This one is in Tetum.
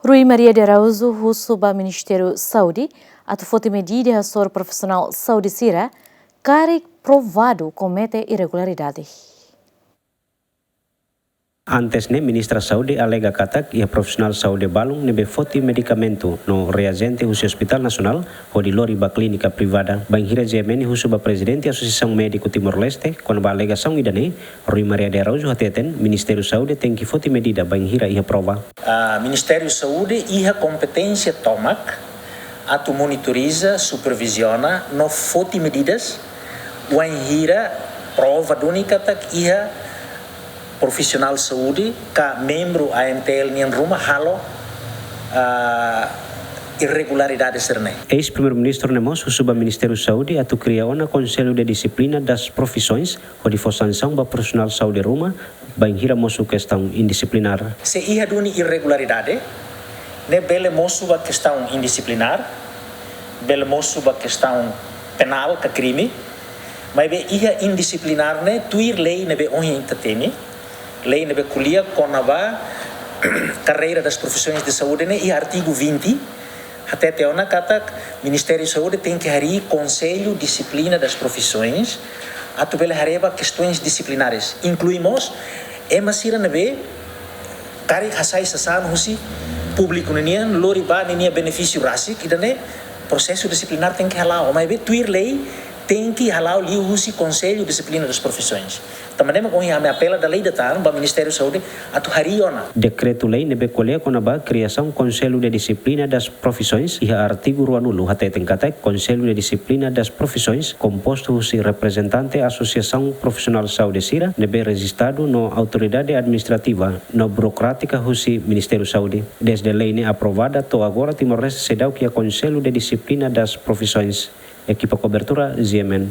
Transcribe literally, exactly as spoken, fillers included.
Rui Maria de Araújo husu ba Ministériu Saúde atu foti medida hasoru profisionál saúde sira karik provadu komete irregularidade. Antes ne'e, Ministra Saúde alega katak iha profisionál saúde balun ne'ebé foti medikamentu no reajente husi Hospitál Nasionál hodi lori ba klínika privada. Bainhira G M N husu ba Prezidente Asosiasaun Médiku Timor-Leste kona-ba alegasaun ida-ne'e, Rui Maria de Araújo hateten Ministériu Saúde tenke foti medida bainhira iha prova. Ah, Ministériu Saúde iha kompeténsia tomak atu monitoriza, superviziona no foti medidas wainhira prova duni katak iha profisionál saúde ka membru A M T L nian ruma halo, ah, irregularidade sira-ne'e. Eis-Primeiru-Ministru ne'e mós husu ba Ministériu Saúde atu kria ona Conselho de Disciplina das Profissões hodi fó sansaun ba profisionál saúde ruma bainhira mosu kestaun indisiplinár. Se iha duni irregularidade, ne'e bele mosu ba kestaun indisiplinár, bele mosu ba kestaun penál ka krime, maibé iha indisiplinár ne'e tuir lei ne'ebé ohin ita temi, lei ne'ebé ko'alia kona-ba carreira das profissões de saúde ne'e iha artigu vinte, hatete ona katak Ministériu Saúde tenke harii Conselho Disciplina das Profissões atu bele haree ba kestaun disiplinárias, inklui mós ema sira ne'ebé karik hasai sasán husi públiku ninian, lori ba ninia benefísiu rasik, ida-ne'e prosesu disiplinár tenke hala'o, maibé tuir lei tenke hala'o liuhusi Conselho Disciplina das Profissões. Tanba ne'e mak ohin ami apela dala ida tan ba Ministériu Saúde atu harii ona. Dekretu-lei ne'ebé ko'alia kona-ba kriasaun Conselho de Disciplina das Profissões iha artigu ruanulu hateten katak Conselho de Disciplina das Profissões kompostu husi reprezentante asosiasaun profisionál saúde sira ne'ebé rejistadu no autoridade administrativa no burokrátika husi Ministériu Saúde. Dezde lei ne'e aprovada to'o agora Timor-Leste seidauk iha Conselho de Disciplina das Profissões. Ekipa kobertura, G M N.